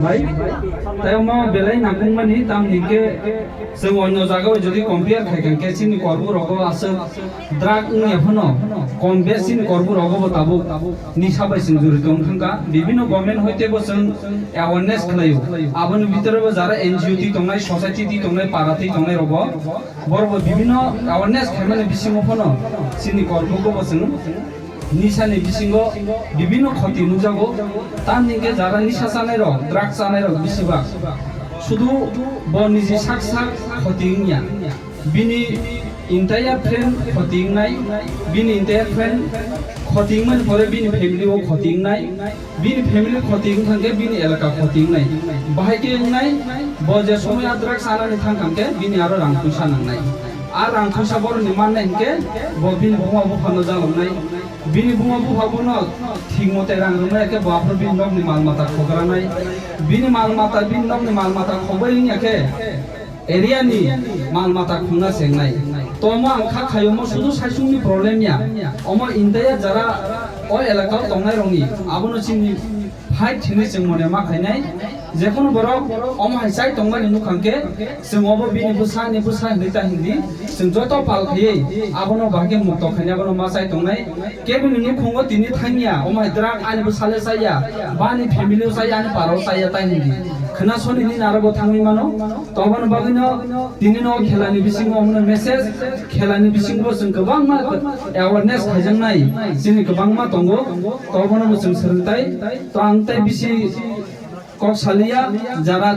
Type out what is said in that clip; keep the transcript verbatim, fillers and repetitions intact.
Bai, tei omo belai nangkukmani, tamni hwnkhe chwng onyo jagao jodi compare khai kha hwnkhe chini Korbu rogo aswk drug wngya phano kom bes chini Korbu rogo bo tabuk nisa bai chwng jori tong thangkha. Bibino government hoite bo chwng awareness khlaio. Aboni bitore bo jara N G O twi tongnai, society twi tongnai, para twi tongnai rogo borok bo bibino awareness khaimani bisingo phano chini Korbu bo chwng nisani bisingo bibino khoti nukjago. Tamni hwnkhe jara nisa chanai rok, drug chanai rok bisibak sudu bo niji sak sak khoti wngya. Bini entire friend khoti wngnai, bini entire friend khoti wngmani pore bini family o khoti wngnai, bini family khoti wng thangkhe bini elaka khoti wngnai. Bahai khe wngnai, bo je somoy a drug chanani thang thangkhe bini aro rang puisa nangnai. A rang puisa borokni mannai hwnkhe bo bini buma buphano jaloknai. Bini buma bupha bono thik mote rang rwnai khe bo aphuru bini nokni mal mata khogranai. Bini mal mata, bini nokni mal mata khogbai wngya khe area ni mal mata khungna chengnai. To omo ang kha khaio, omo sudu saisungni problem ya. Omo entire jara o elaka o tongnai rokni abono chini fight hinwi chwng mone ma khainai. Jekhunu borok omo hai chai tongmani nukhang khe chwng obo bini bwsa, ani bwsa hinwi ta hindi chwng joto pal khaiwi abono bahai khe mukto khainai, abono ma chai tongnai. Kebini nukhungo tini thangya, omo hai drug ani bwsale chaya, bani family o chaya, ani para o chaya ta hindi. Khwna soni nini aro bo thangwi mano. To aboni bagwino tini no khelani bisingo omono message, khelani bisingo chwng kwbangma awareness khaijaknai, chini kwbangma tongo. To abono bo chwng swrwngtai. To ang tai bisi kok saliya, jara